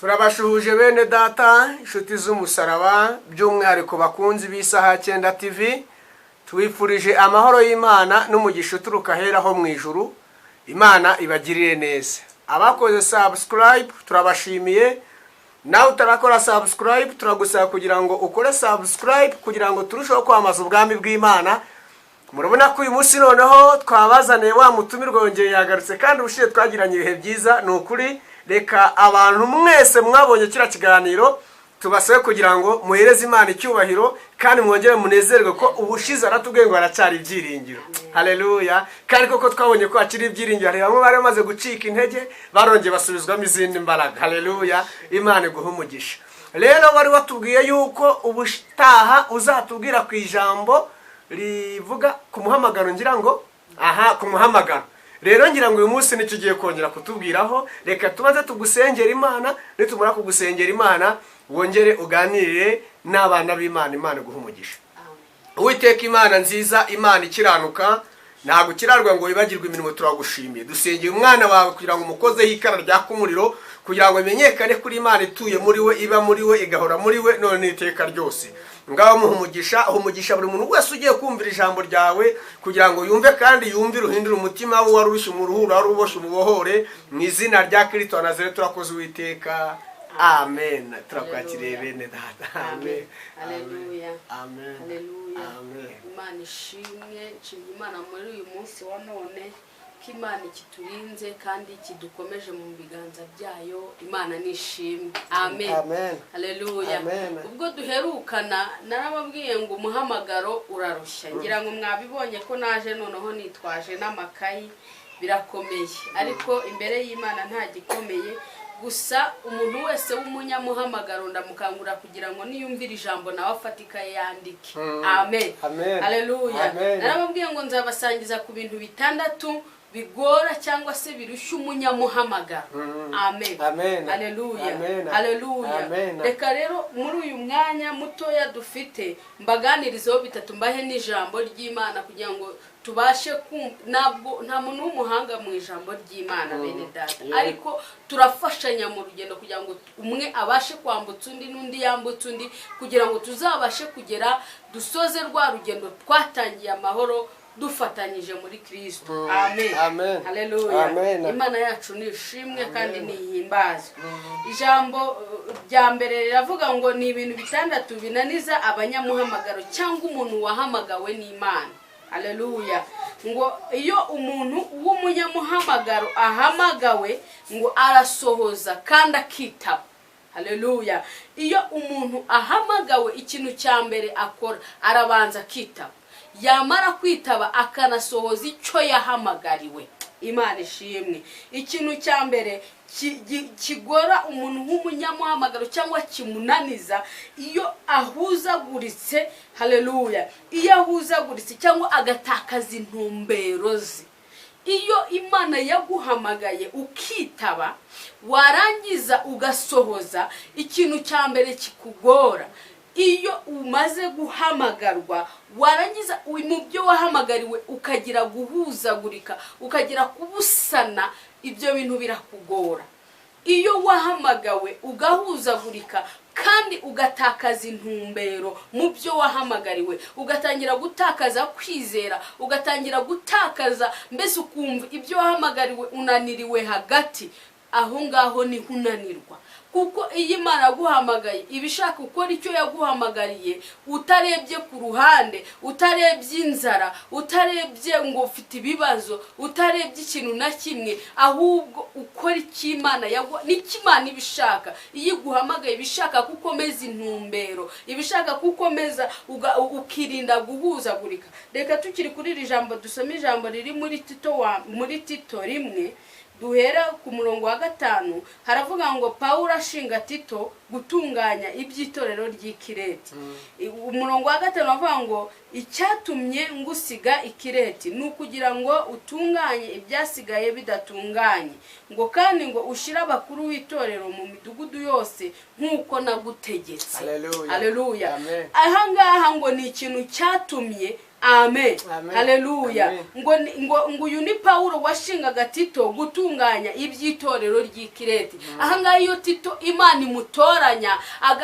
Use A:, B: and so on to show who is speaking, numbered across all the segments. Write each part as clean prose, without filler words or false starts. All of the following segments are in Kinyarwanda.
A: Turabashuhuje bene data, inshuti z'umusaraba, by'umwihariko bakunzi b'Isaha Cyenda TV. Tubifurije amahoro y'Imana n'umugisha uturuka ahera ho mu ijuru. Imana ibagirire neza. Abakoze subscribe turabashimiye. Nawe utarakora subscribe, turagusaba kugira ngo ukore subscribe kugira ngo turusheho kwamamaza ubwami bw'Imana. Murabona ko uyu munsi noneho twabazaniye wa mutumirwa, yongeye yagarutse, kandi ubushize twagiranye ibihe byiza. Ni ukuri, reka abantu mwese mwabonye kiriya kiganiro tubasabe kugira ngo muhereze Imana icyubahiro kandi mwongere munezerwe, ko ubushize aratubwiye ngo haracyari ibyiringiro. Haleluya! Kandi koko twabonye ko hakiri ibyiringiro. Hari bamwe bari bamaze gucika intege, barongeye basubizwamo izindi mbaraga. Haleluya! Imana iguhe umugisha. Rero wari watubwiye yuko ubutaha uzatubwira ku ijambo rivuga ku muhamagaro. Ngira ngo aha ku muhamagaro rero, ngira ngo uyu munsi nicyo ugiye kongera kutubwiraho. Reka tubanze tugusengera Imana, nitumara kugusengera Imana wongere uganirire n'abana b'Imana. Imana iguhe umugisha. Uwiteka Imana nziza, Imana ikiranuka, ntabwo ukirarwa ngo wibagirwe imirimo, turagushimiye. Dusengeye umwana wawe kugira ngo umukozeho ikara ryaka umuriro, kugira ngo bimenyekane kuri Imana ituye muri we, iba muri we, igahora muri we none n'iteka ryose. Ngaho muha umugisha, uha umugisha buri muntu wese ugiye kumvira ijambo ryawe, kugira ngo yumve kandi yumvire, uhindure umutima we wari urushye umuruhure, wari uboshye umubohore, mu izina rya Kirisito wa Nazareti. Turakoze Uwiteka, amen. Turakwakiriye bene data, amen.
B: Haleluya.
A: Amen.
B: Haleluya.
A: Amen.
B: Imana ishimwe. Nshimye Imana muri uyu munsi wa none ko Imana ikiturinze kandi kidukomeje mu biganza byayo. Imana nishimwe, amen.
A: Amen.
B: Haleluya.
A: Amen.
B: Ubwo duherukana narababwiye ngo umuhamagaro urarushya. Ngira ngo mwabibonye ko naje noneho nitwaje n'amakayi. Birakomeye, ariko imbere y'Imana nta gikomeye. Gusa umuntu wese w'umunyamuhamagaro ndamukangurira kugira ngo niyumvire ijambo nawe afate ikaye yandike. Amen.
A: Amen.
B: Haleluya.
A: Amen.
B: Narababwiye ngo nzabasangiza ku bintu bitandatu bigora cyangwa se birushya umunyamuhamagaro. Amen.
A: Amen.
B: Haleluya.
A: Amen.
B: Haleluya.
A: Amen.
B: Reka rero muri uyu mwanya mutoya dufite mbaganirizeho bitatu, mbahe n'ijambo ry'Imana kugira ngo tubashe kumva. Ntabwo nta muntu w'umuhanga mu ijambo ry'Imana, bene data, ariko turafashanya mu rugendo kugira ngo umwe abashe kwambutsa undi n'undi yambutse undi, kugira ngo tuzabashe kugera dusoze rwa rugendo twatangiye amahoro, dufatanyije muri Kirisito. Amen.
A: Amen.
B: Haleluya.
A: Amen.
B: Imana yacu ni ishimwe kandi nihimbazwe. Ijambo rya mbere riravuga ngo ni ibintu bitandatu binaniza abanyamuhamagaro cyangwa umuntu wahamagawe n'Imana. Haleluya. Ngo iyo umuntu w'umunyamuhamagaro ahamagawe, ngo arasohoza kandi akitaba. Haleluya. Iyo umuntu ahamagawe, ikintu cya mbere akora arabanza akitaba, yamara kwitaba akanasohoza icyo yahamagariwe. Imana ishimwe. Ikintu cya mbere kigora umuntu w'umunyamuhamagaro cyangwa kimunaniza, iyo ahuzaguritse, haleluya, iyo ahuzaguritse cyangwa agatakaza intumbero ze. Iyo Imana yaguhamagaye ukitaba, warangiza ugasohoza, ikintu cya mbere kikugora iyo umaze guhamagarwa, warangiza mu byo wahamagariwe ukagira guhuzagurika, ukagira kubusana, ibyo bintu birakugora. Iyo wahamagawe ugahuzagurika kandi ugatakaza intumbero mu byo wahamagariwe, ugatangira gutakaza kwizera, ugatangira gutakaza, mbese ukumva ibyo wahamagariwe unaniriwe hagati aho ngaho, niho unanirwa. Kuko iyo Imana yaguhamagaye iba ishaka gukora icyo yaguhamagariye, utarebye ku ruhande, utarebye inzara, utarebye ngo ufite ibibazo, utarebye ikintu na kimwe, ahubwo ukora icyo Imana yaguha. Nicyo Imana iba ishaka. Iyo iguhamagaye iba ishaka ko ukomeza intumbero, iba ishaka ko ukomeza ukirinda guhuzagurika. Reka tukiri kuri iri jambo dusome ijambo riri muri Tito, wa muri Tito 1, duhera ku murongo wa 5. Haravuga ngo Pawulo ashinga Tito gutunganya iby'itorero ry'Ikireti. Umurongo wa 5 bavuga ngo icyatumye ngusiga Ikireti ni ukugira ngo utunganye ibyasigaye bidatunganye, ngo kandi ngo ushyire abakuru b'itorero mu midugudu yose nk'uko nagutegetse.
A: Hallelujah.
B: Haleluya.
A: Amen.
B: Aha ngaha ngo ni ikintu cyatumye Amen.
A: Amen.
B: Haleluya.
A: Amen.
B: Ngo uyu ni Pawulo washingaga Tito gutunganya iby'itorero ry'i Kirete. Ahangaha iyo Tito Imana imutoranya,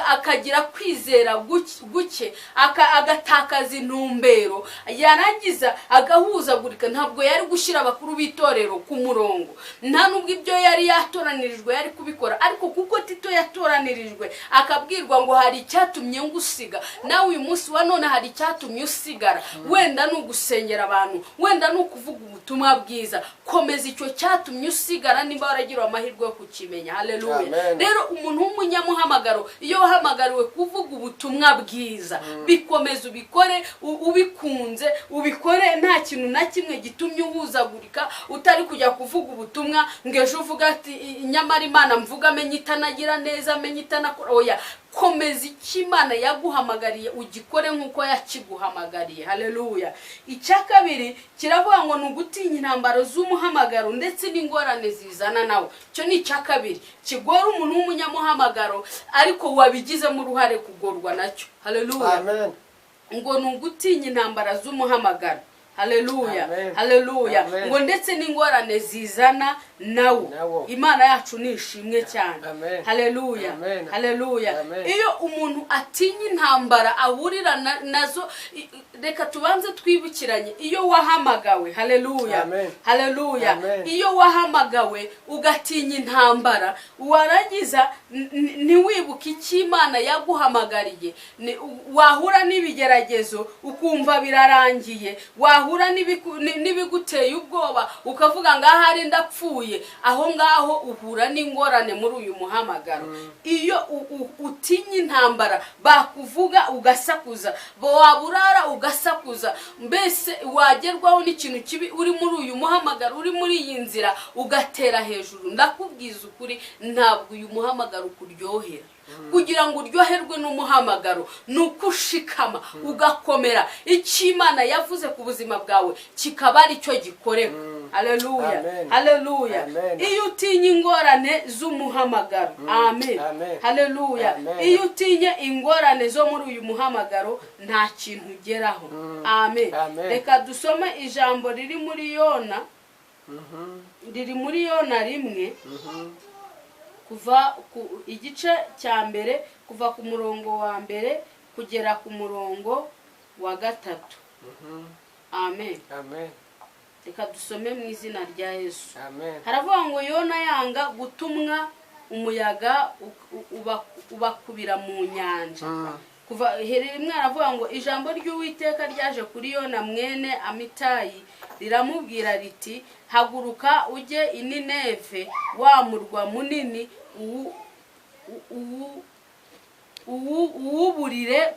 B: akagira kwizera guke, agatakaza intumbero, yarangiza agahuzagurika, ntabwo yari gushyira abakuru b'itorero ku murongo, nta nubwo ibyo yari yatoranirijwe yari kubikora. Ariko kuko Tito yatoranirijwe akabwirwa ngo hari icyatumye ngusiga, nawe uyu munsi wa none hari icyatumye usigara. Wenda ni ugusengera abantu, wenda ni ukuvuga ubutumwa bwiza. Komeza icyo cyatumye usigara nimba waragiriwe amahirwe yo kukimenya. Haleluya.
A: Amen.
B: Rero umuntu w'umunyamuhamagaro, iyo wahamagariwe kuvuga ubutumwa bwiza, bikomeza ubikore ubikunze, ubikore nta kintu na kimwe gitumye uhuzagurika, utari kujya kuvuga ubutumwa ngo ejo uvuga ati: "Nyamara Imana mvuga amenye itanagira neza, amenye itanakora." Oya, komeza icyo Imana yaguhamagariye, ugikore nk'uko yakiguhamagariye. Haleluya. Icya kabiri kiravuga ngo ni ugutinya intambaro z'umuhamagaro ndetse n'ingorane zizana nawo. Icyo ni icya kabiri kigora umuntu w'umunyamuhamagaro, ariko wabigizemo uruhare kugorwa nacyo. Haleluya.
A: Amen.
B: Ngo ni ugutinya intambara z'umuhamagaro. Haleluya.
A: Amen.
B: Haleluya.
A: Amen.
B: Ngo ndetse n'ingorane zizana nawo.
A: Nawo.
B: Imana yacu ni ishimwe cyane.
A: Amen.
B: Haleluya.
A: Amen.
B: Haleluya.
A: Amen.
B: Iyo umuntu atinya intambara ahurira nazo, reka tubanze twibukiranye: iyo wahamagawe, haleluya,
A: Amen.
B: haleluya,
A: Amen.
B: iyo wahamagawe ugatinya intambara, warangiza ntiwibuke icyo Imana yaguhamagariye, wahura n'ibigeragezo ukumva birarangiye, wahura n'ibiguteye ubwoba ukavuga ngo ahari ndapfuye, aho ngaho uhura n'ingorane muri uyu muhamagaro. Iyo utinya intambara, bakuvuga ugasakuza, waburara ugasakuza, mbese wagerwaho n'ikintu kibi uri muri uyu muhamagaro, uri muri iyi nzira, ugatera hejuru, ndakubwiza ukuri, ntabwo uyu muhamagaro ukuryohera. Kugira ngo uryoherwe n'umuhamagaro ni uko ushikama ugakomera, icyo Imana yavuze ku buzima bwawe kikaba ari cyo gikoreka. Haleluya.
A: Amen.
B: Haleluya.
A: Amen.
B: Iyo utinya ingorane z'umuhamagaro, amen.
A: Amen.
B: Haleluya.
A: Amen.
B: Iyo utinye ingorane zo muri uyu muhamagaro, nta kintu ugeraho. Amen.
A: Amen.
B: Reka dusome ijambo riri muri Yona, riri muri Yona 1, kuva ku igice cya mbere, kuva ku murongo wa mbere kugera ku murongo wa gatatu. Amen.
A: Amen.
B: Reka dusome mu izina rya Yesu.
A: Amen.
B: Haravuga ngo Yona yanga gutumwa, umuyaga ubakubira mu nyanja. Kuva 1 aravuga ngo ijambo ry'Uwiteka ryaje kuri Yona mwene Amitayi, riramubwira riti: "Haguruka ujye i Nineve, wa murwa munini, uwuburire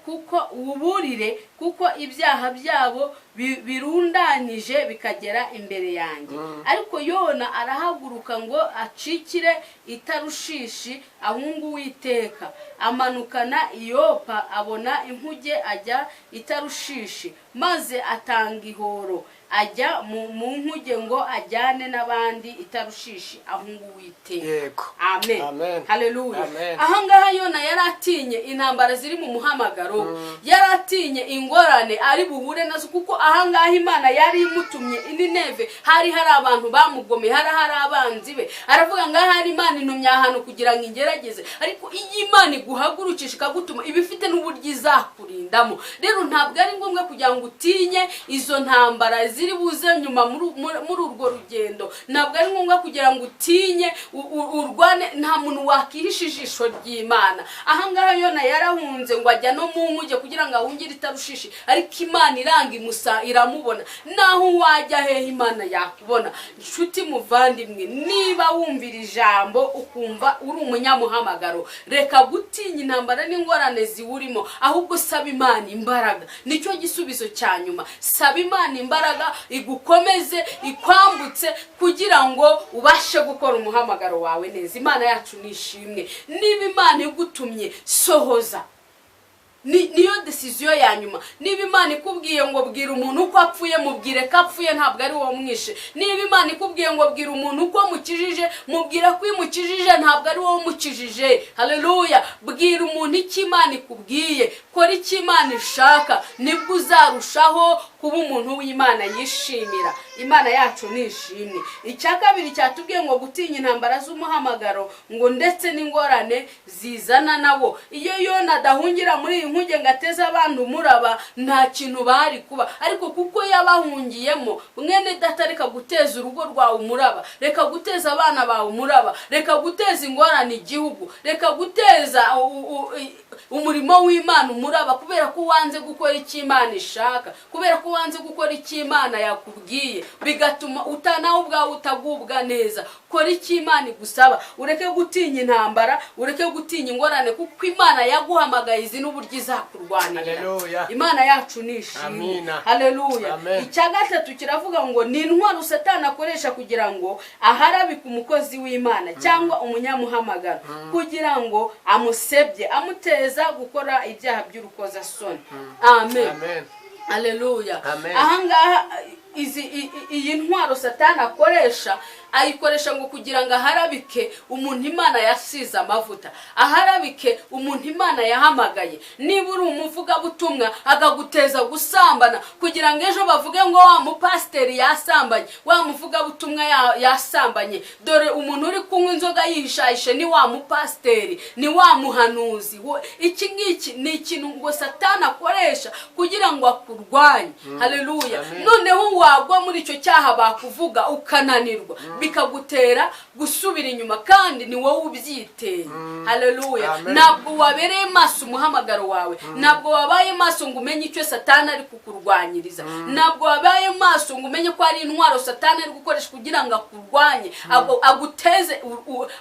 B: kuko ibyaha byabo birundanyije bikagera imbere yanjye." Ariko Yona arahaguruka ngo acikire i Tarushishi ahunge Uwiteka, amanukana i Yopa, abona inkuge ajya i Tarushishi, maze atanga ihoro, ajya mu nkuge ngo ajyane n'abandi i Tarushishi ahunge Uwiteka. Amen.
A: Amen.
B: Haleluya.
A: Amen.
B: Ahangaha Yona yari atinye intambara ziri mu muhamagaro we, yari atinye ingorane ari buhure nazo, kuko ahangaha Imana yari imutumye i Nineve, hari hari abantu bamugomeye, hari hari abanzi be. Aravuga ngo ahari Imana intumye ahantu kugira ngo ingerageze. Ariko iyo Imana iguhagurukije ikagutuma, iba ifite n'uburyo izakurindamo. Rero ntabwo ari ngombwa kugira ngo utinye izo ntambara ziri buze nyuma muri urwo rugendo. Ntabwo ari ngombwa kugira ngo utinye, urwane. Nta muntu wakihisha ijisho ry'Imana. Ahangaha Yona yarahunze ngo ajya no mu nkuge kugira ngo ahungire i Tarushishi, ariko Imana iranga imusa iramubona. Naho wajya hehe, Imana yakubona. Nshuti muvandimwe, niba wumvira ijambo ukumva uri umunyamuhamagaro, reka gutinya intambara n'ingorane ziwurimo, ahubwo saba Imana imbaraga. Nicyo gisubizo cya nyuma. Saba Imana imbaraga igukomeze, ikwambutse, kugira ngo ubashe gukora umuhamagaro wawe neza. Imana yacu ni ishimwe. Niba Imana igutumye, sohoza. Niyo décision ya nyuma. Niba Imana ikubwiye ngo bwira umuntu uko apfuye, mubwire ko apfuye, ntabwo ari wowe mwishe. Niba Imana ikubwiye ngo bwira umuntu uko mukijije, mubwira ko imukijije, ntabwo ari wowe umukijije. Haleluya. Bwira umuntu icyo Imana ikubwiye. Kora icyo Imana ishaka, nibwo uzarushaho kuba umuntu w'Imana yishimira. Imana yacu nishimwe. Icya kabiri cyatubwiye ngo gutinya intambara z'umuhamagaro, ngo ndetse n'ingorane zizana nawo. Iyo Yona adahungira muri iyi nkuge ngo ateze abantu umuraba, nta kintu bari kuba. Ariko kuko yabahungiyemo, mwene data, reka guteza urugo rwawe umuraba, reka guteza abana bawe umuraba, reka guteza ingorane igihugu, reka guteza umurimo w'Imana umuraba, kubera ko wanze gukora icyo Imana ishaka, kubera ko wanze gukora icyo Imana yakubwiye, bigatuma nawe ubwawe utagubwa neza. Kora icyo Imana igusaba, ureke gutinya intambara, ureke gutinya ingorane, kuko Imana yaguhamagaye izi n'uburyo izakurwanirira.
A: Haleluya.
B: Imana yacu ni ishimwe.
A: Amina.
B: Haleluya.
A: Amen.
B: Icya gatatu kiravuga ngo ni intwaro Satani akoresha kugira ngo aharabike umukozi w'Imana cyangwa umunyamuhamagaro, kugira ngo amusebye, amuteza gukora ibyaha by'urukozasoni. Amen.
A: Amen.
B: Haleluya.
A: Amen.
B: Ahangaha iyi ntwaro Satani akoresha, ayikoresha ngo kugira ngo aharabike umuntu Imana yasize amavuta, aharabike umuntu Imana yahamagaye. Niba uri umuvugabutumwa, akaguteza gusambana kugira ngo ejo bavuge ngo wa mupasiteri yasambanye, wa muvugabutumwa yasambanye, dore umuntu uri kunywa inzoga yihishahishe ni wa mupasiteri, ni wa muhanuzi. Iki ngiki ni ikintu ngo Satani akoresha kugira ngo akurwanye. Haleluya.
A: Amen.
B: Noneho wagwa muri icyo cyaha, bakuvuga ukananirwa, bikagutera gusubira inyuma, kandi ni wowe ubyiteye. Haleluya.
A: Amen.
B: Ntabwo wabereye maso umuhamagaro wawe, ntabwo wabaye maso ngo umenye icyo Satani ari kukurwanyiriza, ntabwo wabaye maso ngo umenye ko ari intwaro Satani ari gukoresha kugira ngo akurwanye, aguteze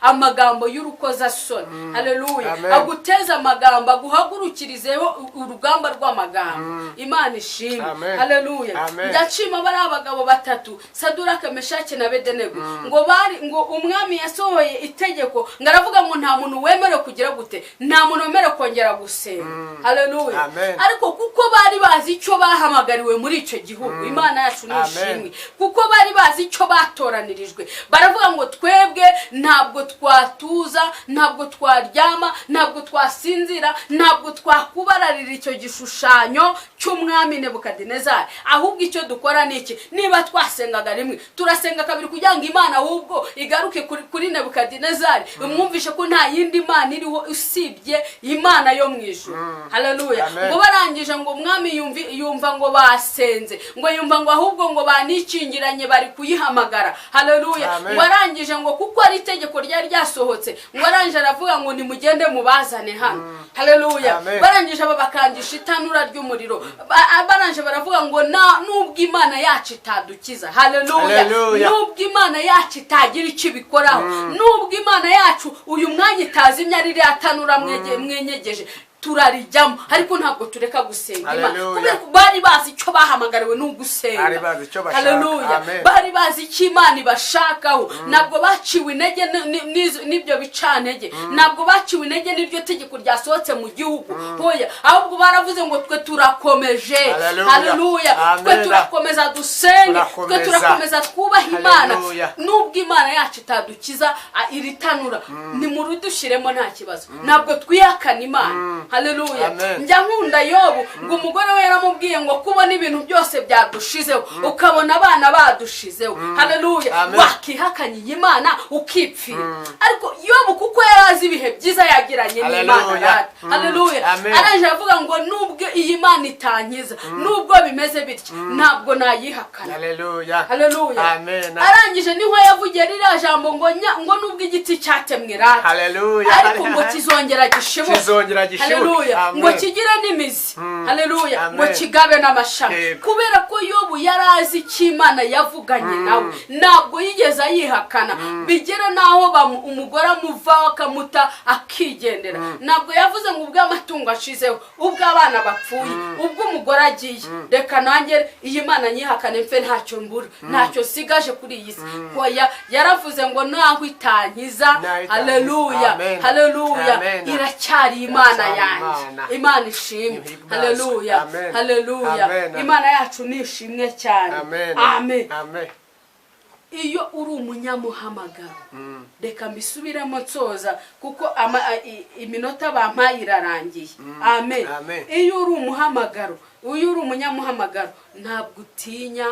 B: amagambo y'urukozasoni. Haleluya.
A: Amen.
B: Aguteze amagambo, aguhagurukirizeho urugamba rw'amagambo. Imana ishimwe.
A: Amen.
B: Haleluya.
A: Amen.
B: Ndashima bari abagabo batatu, Saduraka, Meshaki na Bedenego, ngo bari ngo umwami yasohoye itegeko, ngo aravuga ngo nta muntu wemerewe kugira gute, nta muntu wemerewe kongera gusenga. Haleluya.
A: Amen.
B: Ariko kuko bari bazi icyo bahamagariwe muri icyo gihugu, Imana yacu ni
A: Amen.
B: ishimwe, kuko bari bazi icyo batoranirijwe, baravuga ngo twebwe ntabwo twatuza, ntabwo twaryama, ntabwo twasinzira, ntabwo twakubararira icyo gishushanyo cy'umwami Nebukadinezari. Ahubwo icyo dukora ni iki? Niba twasengaga rimwe, turasenga kabiri, kugira ngo Imana ahubwo igaruke kuri Nebukadinezari, imwumvishe ko nta yindi mana iriho usibye Imana yo mu ijuru. Haleluya.
A: Amen.
B: Ngo barangije, ngo umwami yumva ngo basenze, ngo yumva ngo ahubwo ngo banikingiranye bari kuyihamagara. Haleluya.
A: Amen.
B: Ngo arangije, ngo kuko ari itegeko ryari ryasohotse, ngo arangije aravuga ngo nimugende mubazane hano. Haleluya.
A: Amen.
B: Barangije babakangisha itanura ry'umuriro. Barangije baravuga ngo nubwo Imana yacu itadukiza, haleluya,
A: Haleluya.
B: nubwo Imana yacu itagira icyo ibikoraho, nubwo Imana yacu uyu mwanya itazimya ririya tanura mwenyegeje, turarijyamo, ariko ntabwo tureka gusenga Imana.
A: Haleluya.
B: Kubera ko bari bazi icyo bahamagariwe, ni ugusenga.
A: Bari bazi icyo bashaka.
B: Haleluya.
A: Amen.
B: Bari bazi icyo Imana ibashakaho. Ntabwo baciwe intege n'ibyo bicantege, ntabwo baciwe intege n'iryo tegeko ryasohotse mu gihugu. Hoya, ahubwo baravuze ngo twe turakomeje.
A: Haleluya.
B: Haleluya. Twe
A: Amen.
B: turakomeza dusenge, twe
A: Turakomeza.
B: turakomeza twubahe Imana.
A: Haleluya.
B: Nubwo Imana yacu itadukiza iri tanura, nimurudushyiremo, nta kibazo, ntabwo twihakana Imana. Haleluya.
A: Amen.
B: Njya nkunda Yobu. Ngo umugore we yaramubwiye ngo kubona ibintu byose byadushizeho, ukabona abana badushizeho, haleluya,
A: Amen.
B: wakihakanye iyi Mana ukipfira. Ariko Yobu, kuko yari azi ibihe byiza yagiranye n'Imana,
A: Haleluya.
B: rata, haleluya,
A: Amen.
B: arangije aravuga ngo nubwo iyi Mana itankiza, nubwo bimeze bityo, ntabwo nayihakana.
A: Haleluya.
B: Haleluya.
A: Amen.
B: Arangije niho yavugiye ririya jambo ngo ngo nubwo igiti cyatemwe, rata,
A: Haleluya.
B: ariko ngo kizongera gishibuke.
A: Kizongera gishibuke.
B: Haleluya.
A: Amen.
B: Ngo kigire n'imizi, haleluya,
A: Amen.
B: ngo kigabe n'amashami.
A: Yego.
B: Kubera ko Yobu yari azi icyo Imana yavuganye nawe, ntabwo yigeze ayihakana. Bigera n'aho umugore amuvaho akamuta akigendera, ntabwo yavuze ngo ubwo amatungo ashizeho, ubwo abana bapfuye, ubwo umugore agiye, reka nanjye iyi Mana nyihakane mfe, ntacyo mbura, ntacyo nsigaje kuri iyi si. Oya, yaravuze ngo naho itankiza,
A: Naho itankiza.
B: haleluya,
A: Amen.
B: haleluya,
A: Amen.
B: iracyari Imana
A: Iracyari
B: yanjye.
A: Imana.
B: Imana ishimwe.
A: Ihimbazwe.
B: Haleluya.
A: Amen.
B: Haleluya.
A: Amen.
B: Imana yacu ni ishimwe cyane.
A: Amen.
B: Amen.
A: Amen.
B: Iyo uri umunyamuhamagaro, reka mbisubiremo nsoza, kuko iminota bampaye irarangiye. Amen.
A: Amen.
B: Iyo uri umuhamagaro, iyo uri umunyamuhamagaro, ntabwo utinya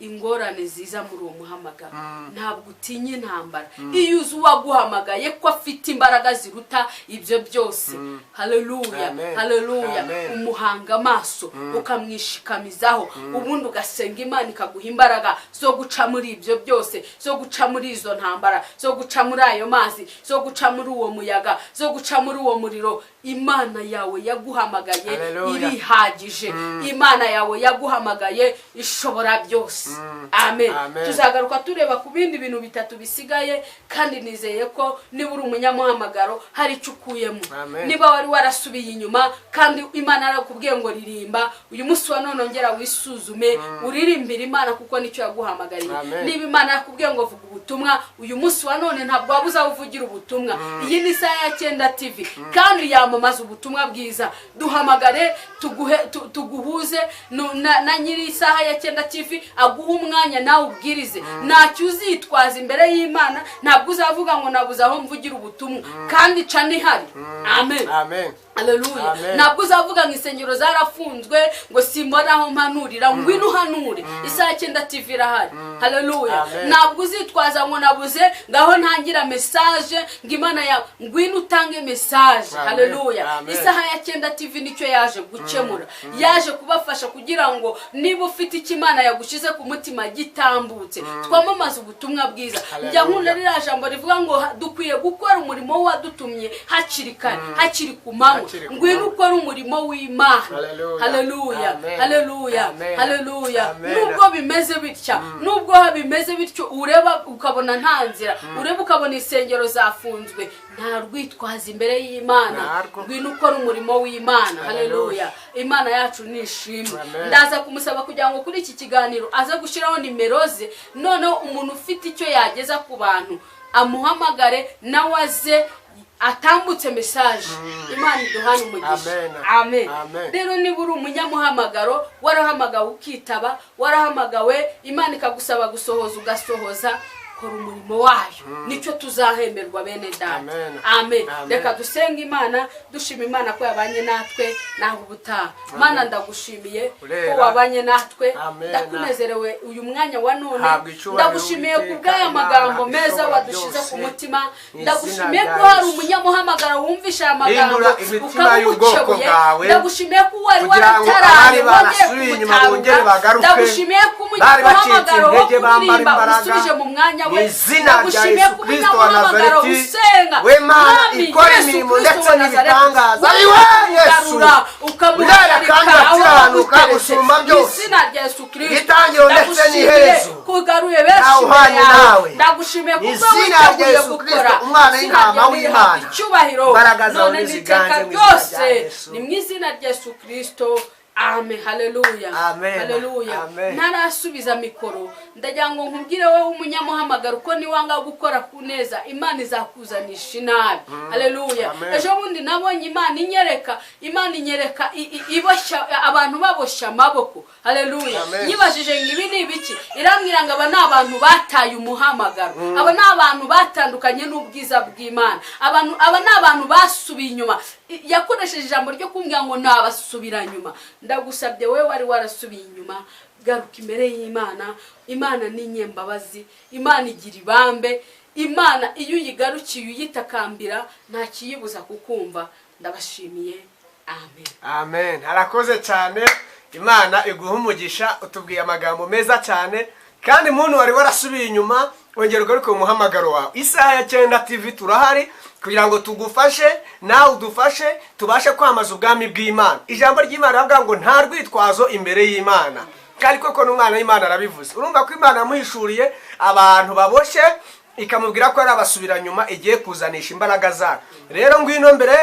B: ingorane ziza muri uwo muhamagaro, ntabwo utinya intambara, iyo uzi uwaguhamagaye ko afite imbaraga ziruta ibyo byose. Haleluya!
A: Amen.
B: Haleluya!
A: Amen.
B: Umuhanga amaso, ukamwishikamizaho, ubundi ugasenga Imana ikaguha imbaraga zo guca muri ibyo byose, zo guca muri izo ntambara, zo guca muri ayo mazi, zo guca muri uwo muyaga, zo guca muri uwo muriro. Imana yawe yaguhamagaye
A: Haleluya.
B: irihagije. Imana yawe yaguhamagaye ishobora byose. Amen.
A: Amen.
B: Tuzagaruka tureba ku bindi bintu bitatu bisigaye, kandi nizeye ko niba uri umunyamuhamagaro hari icyo ukuyemo.
A: Amen.
B: Niba wari warasubiye inyuma kandi Imana yarakubwiye ngo ririmba, uyu munsi wa none ongera wisuzume, uririmbire Imana, kuko nicyo yaguhamagariye.
A: Amen.
B: Niba Imana yakubwiye ngo vuga ubutumwa, uyu munsi wa none ntabwo waba uzaho uvugira ubutumwa. Iyi ni Isaha ya Cyenda TV kandi yamamaza ubutumwa bwiza. Duhamagare tuguhe, tuguhuze na nyiri Isaha ya Cyenda TV, aguhe umwanya nawe ubwirize. Ntacyo uzitwaza imbere y'Imana. Ntabwo uzavuga ngo nabuze aho mvugira ubutumwa kandi ca nihari. Amen.
A: Amen.
B: Haleluya!
A: Amen.
B: Ntabwo uzavuga ngo insengero zarafunzwe, ngo simbona aho mpanurira. Ngwino uhanure, Isaha Cyenda TV irahari. Haleluya!
A: Amen.
B: Ntabwo uzitwaza ngo nabuze ngaho ntangira message, ngo Imana yawe. Ngwino utange message.
A: Amen.
B: Haleluya!
A: Amen.
B: Isaha ya Cyenda TV nicyo yaje gukemura, yaje kubafasha kugira ngo niba ufite icyo Imana yagushyize ku mutima gitambutse, twamamaze ubutumwa bwiza. Njya nkunda ririya jambo rivuga ngo dukwiye gukora umurimo w'uwadutumye hakiri kare, hakiri ku manywa.
A: Hakiri ku
B: Ngwino
A: manywa.
B: ukore umurimo w'Imana.
A: Haleluya.
B: Haleluya!
A: Amen.
B: Haleluya!
A: Amen.
B: Haleluya!
A: Amen.
B: Nubwo bimeze bitya, nubwo bimeze bityo, ureba ukabona nta nzira, ureba ukabona insengero zafunzwe, nta rwitwaza imbere y'Imana.
A: Ntarwo.
B: Ngwino ukora umurimo w'Imana.
A: Haleluya.
B: Haleluya! Imana yacu ni ishimwe.
A: Amen.
B: Ndaza kumusaba kugira ngo kuri iki kiganiro aze gushyiraho nimero ze, noneho umuntu ufite icyo yageza ku bantu amuhamagare, nawe aze atambutse message. Imana iduhane umugisha.
A: Amen.
B: Amen.
A: Amen.
B: Rero niba uri umunyamuhamagaro, warahamagawe ukitaba, warahamagawe Imana ikagusaba gusohoza ugasohoza, kora umurimo wayo, nicyo tuzahemberwa, bene data.
A: Amen.
B: Amen.
A: Amen.
B: Reka dusenge Imana, dushima Imana ko yabanye natwe. Naho ubutaha. Mana, ndagushimiye ko
A: Urera.
B: wabanye natwe.
A: Amen.
B: Ndakunezerewe uyu mwanya wa none.
A: Habwa icyubahiro,
B: Ndagushimiye ku
A: Uwiteka,
B: bw'aya
A: Imana
B: magambo meza
A: ishobora
B: wadushyize
A: byose.
B: ku mutima.
A: Mu
B: Ndagushimiye
A: izina
B: ko
A: rya
B: hari
A: Yesu.
B: umunyamuhamagaro wumvishe aya magambo,
A: Hindura imitima y'ubwoko
B: ukamukebuye.
A: bwawe,
B: Ndagushimiye ko wari
A: kugira ngo
B: warataranye
A: abari
B: wongeye
A: barasubiye inyuma bongere
B: kumutaruka.
A: bagaruke,
B: Ndagushimiye ko
A: bari bacitse
B: umunyamuhamagaro wo
A: intege bambara
B: kuririmba
A: imbaraga.
B: usubije mu mwanya
A: Mu
B: we.
A: izina rya
B: Ndagushimiye
A: Yesu
B: ko
A: Kristo wa
B: umunyamuhamagaro
A: Nazareti,
B: usenga,
A: we Mana
B: Mwami
A: ikora
B: Yesu
A: imirimo
B: Kristo
A: ndetse
B: wa Nazareti,
A: n'ibitangaza,
B: wowe
A: ari we Yesu
B: ukamugarura,
A: urera
B: ukamuhagarika
A: kandi
B: aho
A: akiranuka
B: waguteretse.
A: gusumba
B: Mu
A: byose.
B: izina rya Yesu Kristo,
A: Itangiriro ndetse
B: ndagushimiye
A: n'iherezo.
B: ko ugaruye benshi
A: Ntawe
B: imbere
A: uhwanye
B: yawe.
A: nawe.
B: Ndagushimiye
A: Mu
B: kuko
A: izina rya
B: witeguye
A: Yesu
B: gukora.
A: Kristo, Umwana
B: Izina
A: w'intama
B: ryawe rihabwa
A: w'Imana.
B: icyubahiro
A: Imbaraga zawe
B: none
A: niziganze
B: n'iteka
A: mu izina rya
B: ryose.
A: Yesu.
B: Ni mu izina rya Yesu Kristo, amen. Haleluya!
A: Amen.
B: Haleluya!
A: Amen.
B: Ntarasubiza mikoro, ndagira ngo nkubwire wowe w'umunyamuhamagaro ko niwanga gukora ku neza, Imana izakuzanisha inabi. Haleluya!
A: Amen.
B: Ejo bundi nabonye Imana inyereka, Imana inyereka iboshya abantu, baboshya amaboko. Haleluya!
A: Amen.
B: Nyibajije ngo ibi ni ibiki, irambwira ngo aba ni abantu bataye umuhamagaro, aba ni abantu batandukanye n'ubwiza bw'Imana, abantu aba ni abantu basubiye inyuma. Yakoresheje ijambo ryo kumbwira ngo nabasubira nyuma. Ndagusabye wowe wari warasubiye inyuma, garuka imbere y'Imana. Imana ni inyembabazi, Imana igira ibambe. Imana iyo uyigarukiye uyitakambira, nta kiyibuza kukumva. Ndabashimiye. Amen.
A: Amen. Arakoze cyane, Imana iguha umugisha. Utubwiye amagambo meza cyane, kandi muntu wari warasubiye inyuma, wongera ugaruke mu muhamagaro wawe. Isaha ya Cyenda TV turahari kugira ngo tugufashe, nawe udufashe, tubashe kwamaza ubwami bw'Imana. Ijambo ry'Imana riravuga ngo nta rwitwazo imbere y'Imana, kandi koko n'umwana w'Imana arabivuze. Urumva ko Imana yamuhishuriye abantu baboshye, ikamubwira ko ari abasubiranyuma igiye kuzanisha imbaraga zayo. Rero ngwino mbere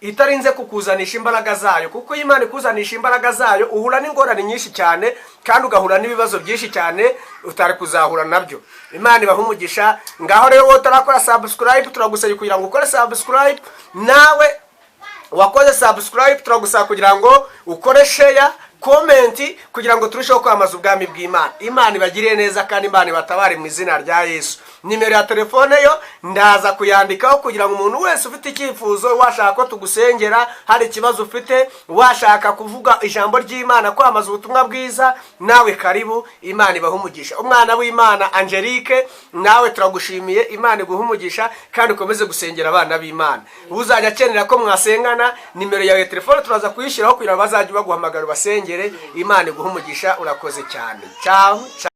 A: itarinze kukuzanisha imbaraga zayo, kuko iyo Imana ikuzanisha imbaraga zayo uhura n'ingorane nyinshi cyane, kandi ugahura n'ibibazo byinshi cyane utari kuzahura nabyo. Imana ibaha umugisha. Ngaho rero wowe utarakora subscribe, turagusaba kugira ngo ukore subscribe. Nawe wakoze subscribe, turagusaba kugira ngo ukore share. comment kugira ngo turusheho kwamamaza ubwami bw'Imana. Imana ibagirire neza kandi Imana ibatabare mu izina rya Yesu. Nimero ya telefone yo ndaza kuyandikaho kugira ngo umuntu wese ufite icyifuzo, washaka ko tugusengera, hari ikibazo ufite, washaka kuvuga ijambo ry'Imana, kwamamaza ubutumwa bwiza, nawe karibu. Imana ibahe umugisha. Umwana w'Imana Angelique, nawe turagushimiye. Imana iguhe umugisha kandi ukomeze gusengera abana b'Imana. Uzajya akenera ko mwasengana, nimero yawe ya telefone turaza kuyishyiraho kugira ngo bazajye baguhamagara ubasengere. Imana iguhe umugisha, urakoze cyane. Ciao ciao.